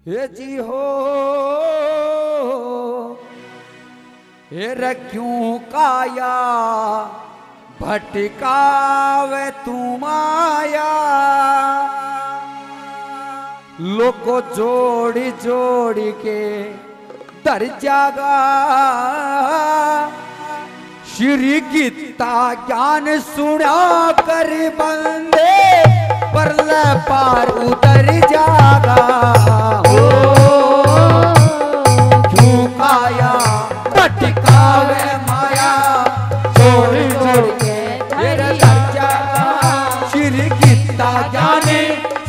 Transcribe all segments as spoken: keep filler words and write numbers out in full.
हे जी हो, हे रे क्यों काया भटकावे तू माया, लोगो जोड़ी जोड़ी के धर जागा। श्री गीता ज्ञान सुना कर बंदे, परले पार उतर जागा। ओ, क्यों काया भटकावे माया, छोड़ छोड़ के मेरे धर जागा। श्री गीता ज्ञान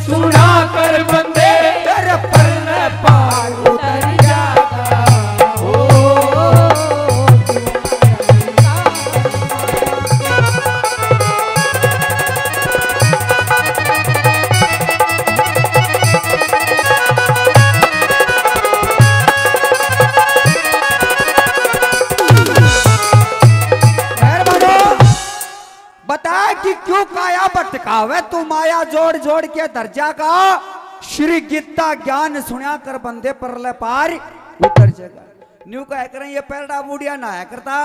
सुना कर बंदे, तेरे परले पार उतर जागा। ओ, मेहरबानो, बता कि क्यों काया भटकावे तू माया, जोड़ जोड़ के धर जागा। श्री गीता ज्ञान सुना कर बंदे, परले पार उतर जागा। न्यू कह करें ये पैरडा बूढ़िया नहाया करता,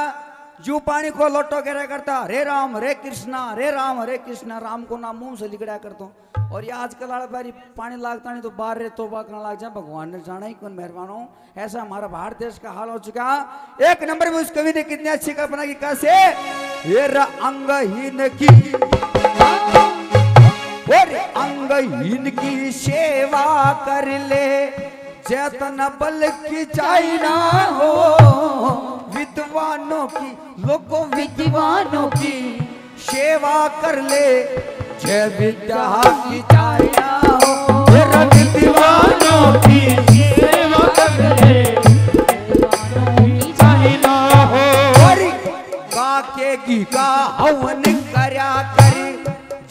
जू पानी को लोटो गिरा करता, हरे राम हरे कृष्णा, हरे राम हरे कृष्णा, राम को नाम मुंह से लिकड़ा करता। और ये आजकल आला बारी पानी लागता नहीं तो बाहर रे तोबा करने लाग जा, भगवान ने जाना ही कौन। मेहरबानो, ऐसा हमारा भारत देश का हाल हो चुका। एक नंबर में उस कवि ने कितनी अच्छी कल्पना की, कैसे? ये रा अंगहीन की, और अंगहीन की सेवा कर ले, जै तन बल की चाय ना हो। विद्वानों की, लोगों विद्वानों की सेवा कर ले, जय विद्या की चाय ना हो। तेरा विद्वानों की सेवा कर ले, चाय ना हो। और गा के घी का हवन करया कर,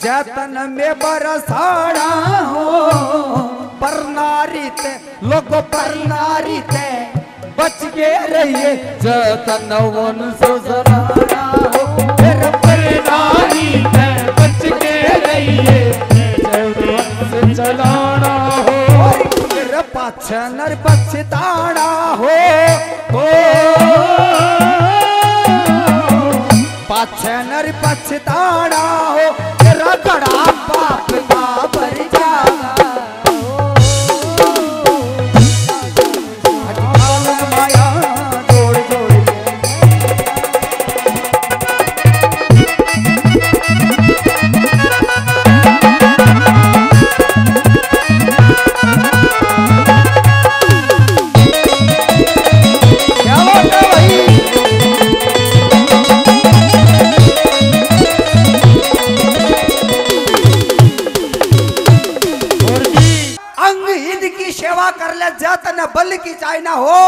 जै तन में बरसाना हो। पर नारी ते लोगो, पर नारी ते बच के रहिए, जै तन वंश चलाना हो। फिर पर नारी ते बच के रहिए, जै वंश चलाना हो। और फिर पाछे नर पछताना हो। ओ, पाछे नर पछताना हो, तेरा घड़ा पाप का भर जागा। माया जोड़ जोड़ के। क्या बात है भाई? और जी, अंगहीन की सेवा कर ले, जै तन्नै बल की चाय ना हो।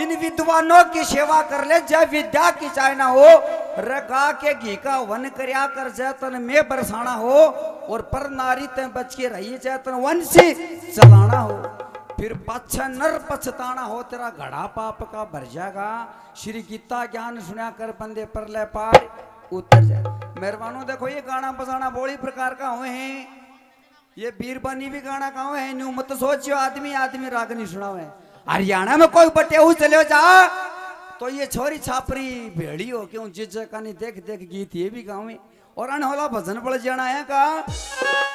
इन विद्वानों की सेवा कर ले, जै विद्या की चाय ना हो। गा के घी का हवन करया कर, जै तन में बरसाना हो। और पर नारी ते बच के रहिए, जै तन वंश चलाना हो। फिर पाछे नर पछताना हो, तेरा घड़ा पाप का भर जाएगा। श्री गीता ज्ञान सुना कर बंदे, परले पार उतर जाए। मेहरबानो, देखो, ये गाना बजाना बोली प्रकार का हुए हैं। ये बीरबानी भी गाना गावे है, न्यू मत सोचियो आदमी आदमी राग नहीं सुनावे। हरियाणा में कोई बटेऊ चले जा तो ये छोरी छापरी भेड़ी हो क्यों, जीजा कानी देख देख गीत ये भी गावे। और अनहोला भजन बल जाना है का,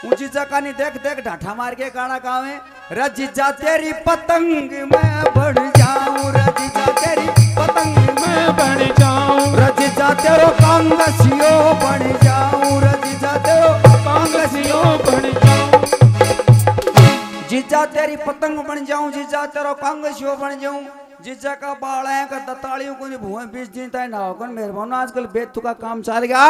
ऊंची जगह नहीं देख देख ढाठा मार के गाना गावे। रे जीजा तेरी पतंग मैं बन जाऊं, रे जीजा तेरी पतंग मैं बन जाऊं, रे जीजा तेरो कांगसियो बन जाऊं, रे जीजा तेरो कांगसियो बन जाऊं। जीजा तेरी पतंग बन जाऊं, जीजा तेरो कांगसियो बन जाऊं। जीजा का बाल है का दतालियों को नहीं भुए बीस दिन ताई ना होकर। मेहरबानो, आजकल बेतु का काम चल गया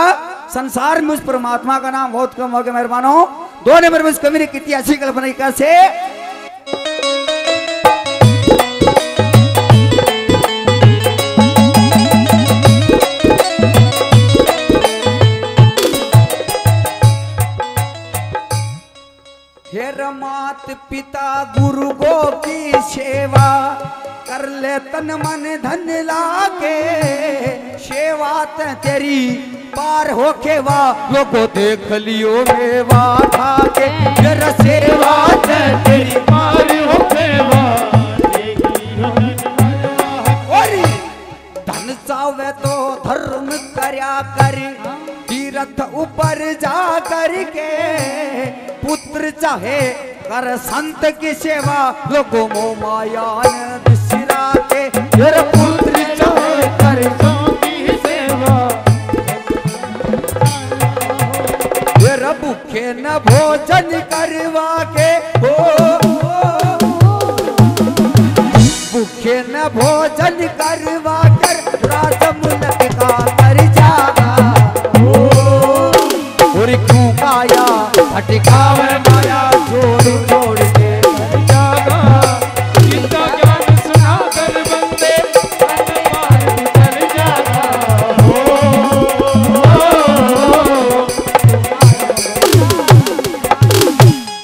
संसार में, उस परमात्मा का नाम बहुत कम हो गया। मेहरबानो, दो नंबर में उस कवि ने कितनी अच्छी कल्पना की, कैसे? हे रे मात पिता गुरु गो की सेवा, कर ले तन मन धन लागे। सेवा ते तेरी पार होके वा, लोगो देख लियो मेवा खाके। हे रे सेवा ते तेरी पार होके वा, चाहे कर संत की सेवा, लोगों मोह माया ने बिसरा के। तेरा पुत्र चाहे कर संत की सेवा, तेरा भूखे न भोजन करवा के। हो, भूखे न भोजन करवा कर राज मुल्क का कर जागा। हो, और क्यों काया भटकावे माया, छोड़ छोड़ के जागा। गीता ज्ञान सुना कर बंदे, तन पार उतर जागा। हो,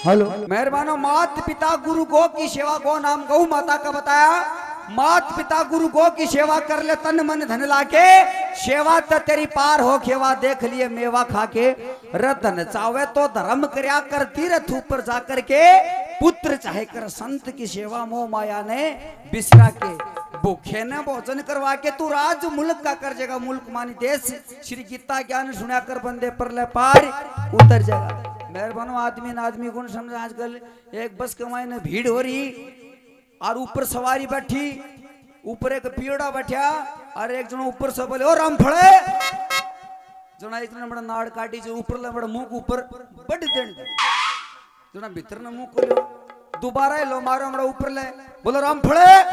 हेलो। मेहरबानो, मात पिता गुरु गौ की सेवा, गौ नाम गौ माता का बताया। मात पिता गुरु गौ की सेवा कर ले, तन मन धन लाके। सेवा त तेरी पार हो खेवा, देख लिए मेवा खा के। रतन चावे तो धर्म करया कर, तीरथ ऊपर जा करके। पुत्र चाहे कर संत की सेवा, मोह माया ने बिसरा के। भूखे ने भोजन करवा के तू राज मुल्क का कर जागा, मुल्क मानी देश। श्री गीता ज्ञान सुना कर बंदे परले पार उतर जागा। मेहरबानो, आदमी ना आदमी गुण समझ। आजकल एक बस के मायने भीड़ हो रही और ऊपर सवारी बैठी, ऊपर एक पियोड़ा बैठा और एक जनो ऊपर से बोले, "ओ रामफड़े।" जना इतना बड़ा नाड़ काटी जो ऊपर ले बड़ा मुंह के ऊपर बड़ देन। जना भीतर ने मुंह खोलियो, दोबारा हेलो मारो, बड़ा ऊपर ले, बोलो, "रामफड़े।"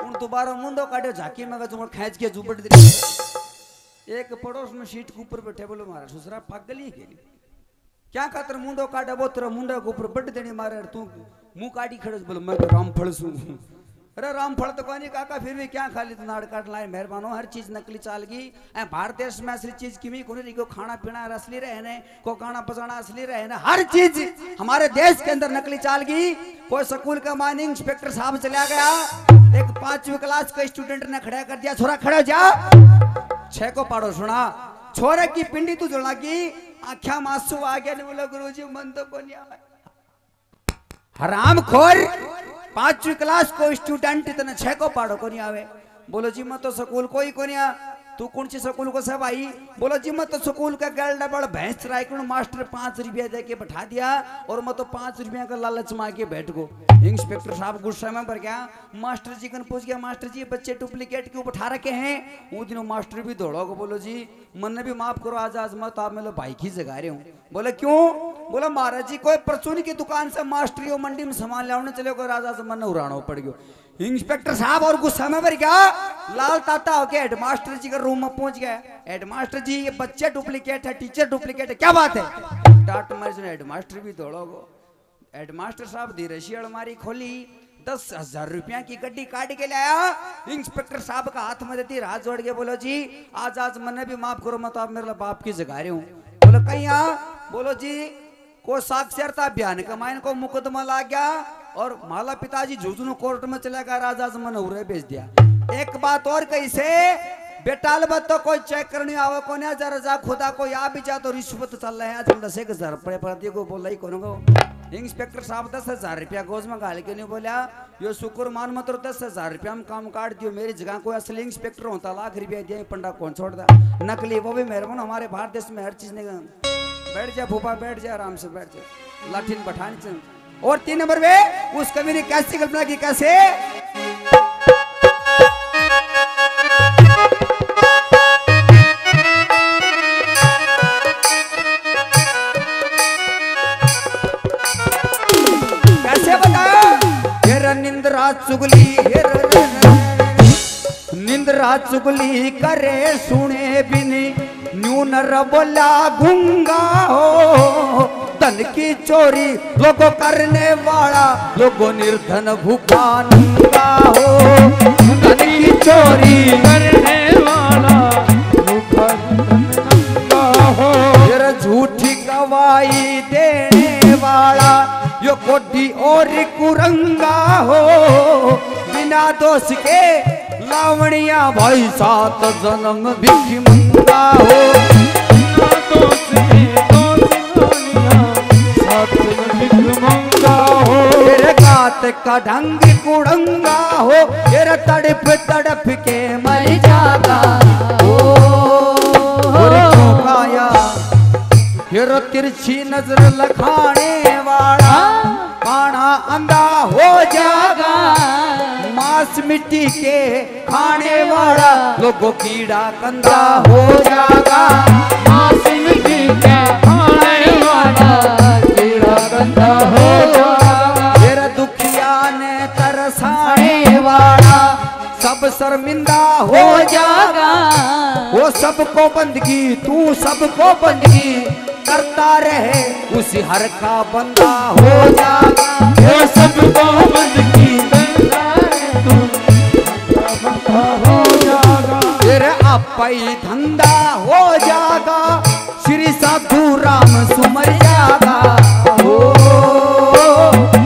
उन दोबारा मुंडो काटे, झांकी में गजूंगा खेच के जुबड़ दे। एक पड़ोस में सीट के ऊपर बैठे, बोलो, "मारा ससुरा पागल ही गेली।" क्या खातर मुंडो काटे, वो तेरा मुंडा के ऊपर बड़ देनी मारे, और तू मुंह काटी खड़े, बोले, "मैं तो रामफल सूं।" अरे रामफल तो कोनी काका, फिर भी क्या खाली तो नाड़ काट लाए। मेहरबानो, हर चीज नकली चाल गई। ए, भारत देश में असली चीज किमी कोनी रही, को खाना पीना असली रहे ने, को गाना बजाना असली रहे ने, हर चीज हमारे देश के अंदर नकली चाल गई। कोई स्कूल का मायने इंस्पेक्टर साहब चला गया, एक पांचवी क्लास का स्टूडेंट ने खड़ा कर दिया, "छोरा खड़ा हो जा।" छह को पाड़ो सुना, छोरे की पिंडी तू जला की, आख्या में आंसू आ गया, ने बोला, "गुरुजी, मन तो कोनी आवे।" हरामखोर, पांचवी क्लास को स्टूडेंट इतने छह को पाड़ो कोनी आवे। बोलो जी, मैं तो स्कूल को ही कोनी आ। तू कौन सी स्कूल को से भाई? बोलो जी, मैं तो स्कूल का गर्ल डबल भैंस चराई को मास्टर पांच रुपया दे के बैठा दिया और मैं तो पांच रुपया का लालच में आके बैठ गो। इंस्पेक्टर साहब गुस्सा में भर गया, मास्टर जी कन पूछ गया, "मास्टर जी, बच्चे डुप्लीकेट क्यों बैठा रखे हैं?" वो दिनों मास्टर भी दौड़ो को, बोलो जी, मन्ने भी माफ करो, आज, आज मैं तो आप मेरे भाई की जगह रहे हूँ। बोले, "क्यों?" बोले, "महाराज जी, कोई परचून की दुकान से मास्टरियो मंडी में सामान लाने चले गए, आज, आज मन्ने उरानो पड़ गयो।" इंस्पेक्टर साहब और गुस्सा में भर गया, लाल ताता होके हेडमास्टर जी के रूम में पहुंच गया। "हेडमास्टर जी, ये बच्चे डुप्लीकेट है, टीचर डुप्लीकेट है, क्या बात है?" डांट मारी सुने, हेडमास्टर भी दौड़ो गो। हेडमास्टर साहब धीरे से अलमारी खोली, दस हजार रुपया की गड्डी काट के लाया। इंस्पेक्टर साहब का हाथ में देती, हाथ जोड़ के बोलो, "जी, आज, आज मन्ने भी माफ करो, मैं तो आप मेरे बाप की जगह रहे हूँ।" बोलो, "कहीं आ?" बोलो, "जी, को साक्षरता अभियान के मायने को मुकदमा लाग गया और माला पिताजी झुझुनू कोर्ट में चला गया, राजा से मन्ने उरे भेज दिया।" एक बात और कही से, बेटा, अलबत्त तो कोई चेक करने आवे कोने, जरा जा खुदा को या भी जा तो रिश्वत चल रहे हैं, आज दस एक हजार पड़े पड़ती को बोला ही कोने को। इंस्पेक्टर साहब दस हजार रुपया गोज में घाल के नहीं बोला, "यो शुक्र मान, मतलब दस हजार रुपया में काम काट दियो, मेरी जगह कोई असली इंस्पेक्टर होता, लाख रुपया दिया, पंडा कौन छोड़ता, नकली वो भी मेहरबान।" हमारे भारत देश में हर चीज ने, बैठ जा फूफा, बैठ जा, आराम से बैठ जा, लाठी ने बैठानी चाहिए। और तीन नंबर पे उस कवि ने कैसी कल्पना की, कैसे? कैसे बताया? हेर निंद्रा चुगली, हेर निंद्रा चुगली करे सुने बिन, न्यू नर बोला गूंगा हो। धन की चोरी लोगों करने वाला, लोगों निर्धन भूखा नंगा हो। धन की चोरी करने वाला, भूखा नंगा हो। तेरा झूठी गवाही देने वाला, यो कोढ़ी और कुरंगा हो। बिना दोष के लावणिया भाई, सात जन्म भिख मंगा हो। बिना दोष के दोष लावणिया, सात जन्म भिख मंगा हो। तेरे गात का ढंग कुड़ंगा हो, तेरे तड़प तड़प के मर जागा हो। और क्यों काया, तेरे तिरछी नजर लखाने वाला, काना अंधा हो जागा, मांस मिट्टी के खाने वाला, लोगों कीड़ा कंधा हो जागा। मांस मिट्टी के खाने वाला, कीड़ा कंधा हो जागा। तेरा दुखिया ने तरसाने वाला, सब शर्मिंदा हो जागा। वो सबको बंदगी, तू सबको बंदगी करता रहे, उसी हर का बंदा हो जागा। वो सबको बंदगी करता रहे, तू सबका बंदा हो जागा। तेरे आप ही धंधा हो जागा, श्री साधु राम सुमर जागा। ओ,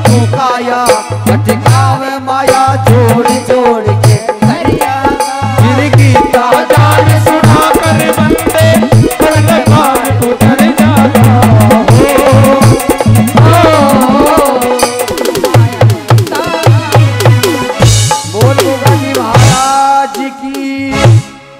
तू काया कटिकावे माया छोड़